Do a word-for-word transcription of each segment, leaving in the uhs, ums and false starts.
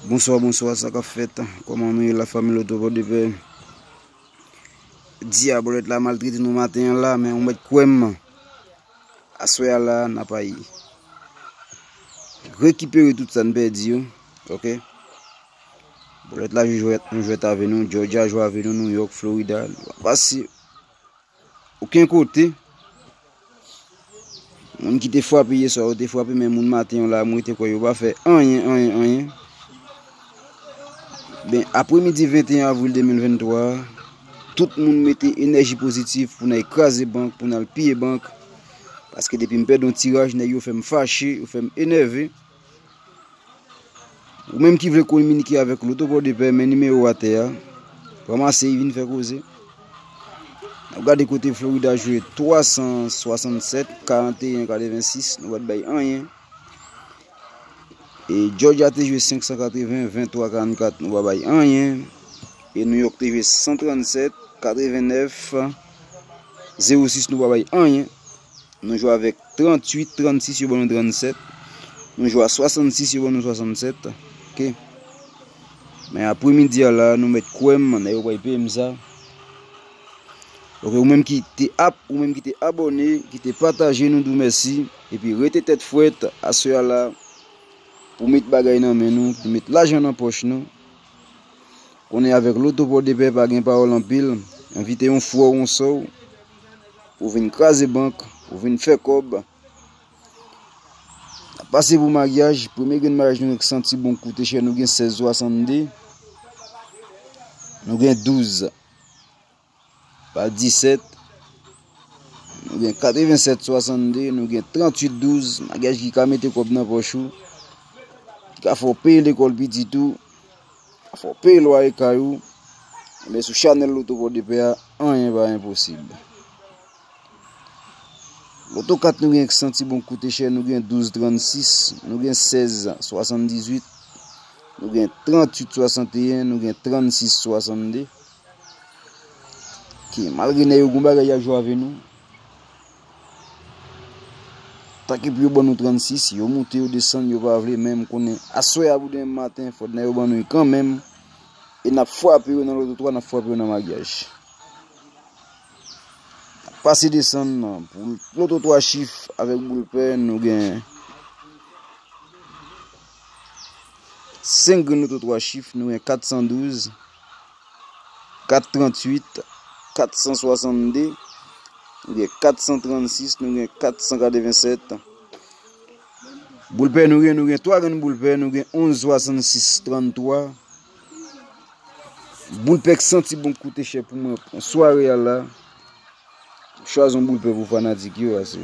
Bonswa, bonswa, sa k ap fèt? Kòman nou ye, lafanmi Loto Pòdepè? Dyab, bòlèt la maltrete nou maten an la, men ou mèt kwè m, aswè a la, n ap al rekipere tout sa n pèdi yo, oke? Bòlèt la jwe jwèt, yon jwèt avè nou, Georgia jwe avè nou, New York, Florida, nou pa pase okenn kote. Moun ki te frape yè swa, yo te frape, men moun maten an la, mwen te kwè yo pa fè anyen, anyen, anyen. Ben, apremidi venteyen avril de mil venntwa a, tout moun mete enèji pozitif pou n al kraze bank, pou n al piye bank. Paske depi m pèdi yon tiraj, nèg yo fè m fache, yo fè m enève. Ou menm ki vle kominike avèk Loto Pòdepè, men nimewo atè a. Ranmase y, vin fè koze. N ap gade kote Florida jwe twa san swasannsèt, karanteyen katrevensis, nou pa t bay anyen. E Georgia te jwe senk san katreven, venntwa karannkat, nou pa bay anyen. E New York te jwe san trannsèt, katrevennèf, zewo sis, nou pa bay anyen. Nou jwe avèk trantuit, trannsis, yo ban nou trannsèt. Nou jwe a swasannsis, yo ban nou swasannsèt. Oke. Men apremidi a la, nou mèt kwè m, nèg yo pral peye m sa. Oke, ou menm ki te ap, ou menm ki te abòne, ki te pataje, nou di w mèsi. Epi rete tèt frèt, aswè a la, pou met bagay nan men nou, pou met lajan nan pòch nou. Konnen avèk Loto Pòdepè pa gen pawòl anpil. Envite yon frè w, yon sè w, pou vin kraze bank, pou vin fè kòb. N ap pase pou maryaj. Premye grenn maryaj nou gen k santi bon, k koute chè, nou gen sèz swasannde. Nou gen douz pa disèt. Nou gen katrevensèt swasannde. Nou gen trantuit douz. Maryaj ki ka mete kòb nan pòch ou. Ki ka fè w peye lekòl pitit ou. Fò w peye lwaye kay ou. Men sou chanèl Loto Pòdepè a, anyen pa enposib. Loto kat nou gen k santi bon, k koute chè, nou gen douz trannsis, nou gen sèz swasanndizuit, nou gen trantuit swasanteyen, nou gen trannsis swasannde. Ki malgre nèg yo gon bagay y ap jwe avè nou. Tanke pou yo ban nou trannsis, yo moute, yo desann, yo pa vle, men m konnen aswè a pou demen maten, fò nèg yo ban nou l kanmenm. E n ap frape yo nan Loto twa, n ap frape yo nan maryaj. N ap pase desann pou Loto twa chif avèk boul pè, nou gen senk grenn Loto twa chif, nou gen kat san douz, kat trantuit, kat san swasannde, nou gen kat san trannsis, nou gen kat san katrevensèt. Boul pè nou gen, nou gen twa grenn boul pè, nou gen onz swasannsis tranntwa. Boul pè k santi bon, k koute chè pou mwen, pou sware a la. Chwazi yon boul pè pou fanatik yo, ase.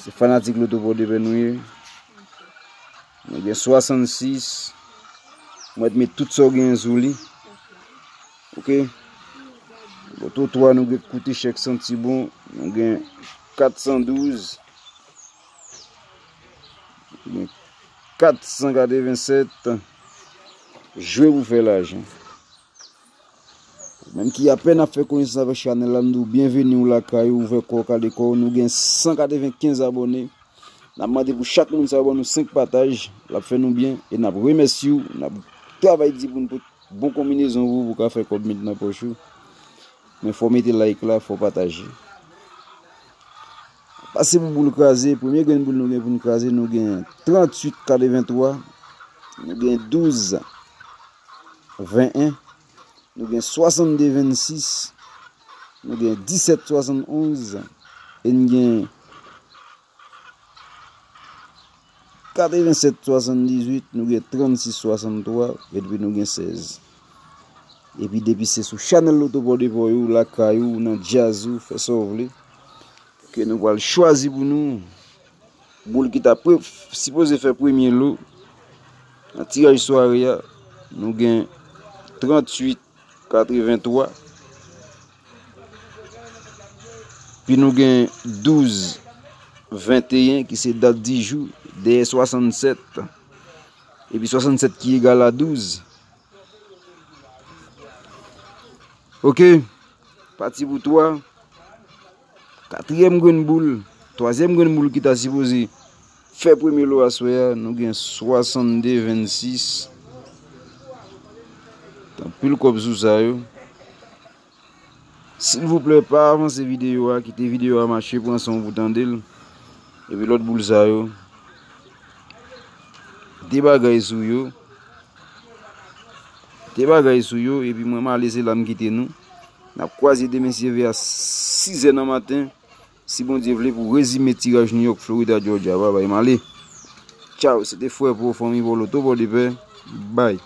Se fanatik Loto Pòdepè nou ye. Nou gen swasannsis. Mwen met tout sa w genyen sou li. Oke. Loto twa, nou gen koute chè k santi bon. Nou gen kat san douz. Nou gen kat san katrevensèt. Jwe pou fè lajan. Ou menm ki apèn ap fè konesans avèk chanèl la, m di w byenveni w lakay ou, ouvè kò w, kale kò w. Nou gen san katrevenkenz abòne. N ap mande pou chak moun sa yo ban nou senk pataj. L ap fè nou byen e n ap remèsye w. N ap travay di pou n pot bon konbinezon pou w, pou w ka fè kòb met nan pòch ou. Men fò w mete like la, fò w pataje. Pase pou boul kraze. Premye grenn boul nou gen pou n kraze, nou gen trantuit katreventwa, nou gen douz venn en, nou gen swasannde vennsis, nou gen disèt swasannonz, e n gen katrevensèt swasanndizuit, nou gen trannsis swasanntwa, epi nou gen sèz. Epi depi se sou chanèl Loto Pòdepè w, lakay ou, nan djaz ou, fè sa w vle. Ke nou pral chwazi pou nou boul ki ta pre-, sipoze fè premye lo nan tiraj sware a. Nou gen trantuit katreventwa. Pi nou gen douz venteyen ki se dat di jou, dèyè swasannsèt. Epi swasannsèt ki egal a douz. Oke. Pati pou twa. Katriyèm grenn boul, twazyèm grenn boul ki ta sipoze Fè premye lo aswè a, nou gen swasannde vennsis. Anpil kòb sou sa yo. Silvouplè, pa avanse videyo a, kite videyo a mache, pran san w pou tande l. Epi lòt boul sa yo, de bagay sou yo. De bagay sou yo, epi mwen m ale, se la m kite nou. N ap kwaze demen si Dye vle a sizè nan maten. Si Bondye vle, pou rezime tiraj New York, Florida, Georgia. Babay, m ale. Tchaw, se te frè Pwo, fanmi Pwo, Loto Pòdepè. Bay.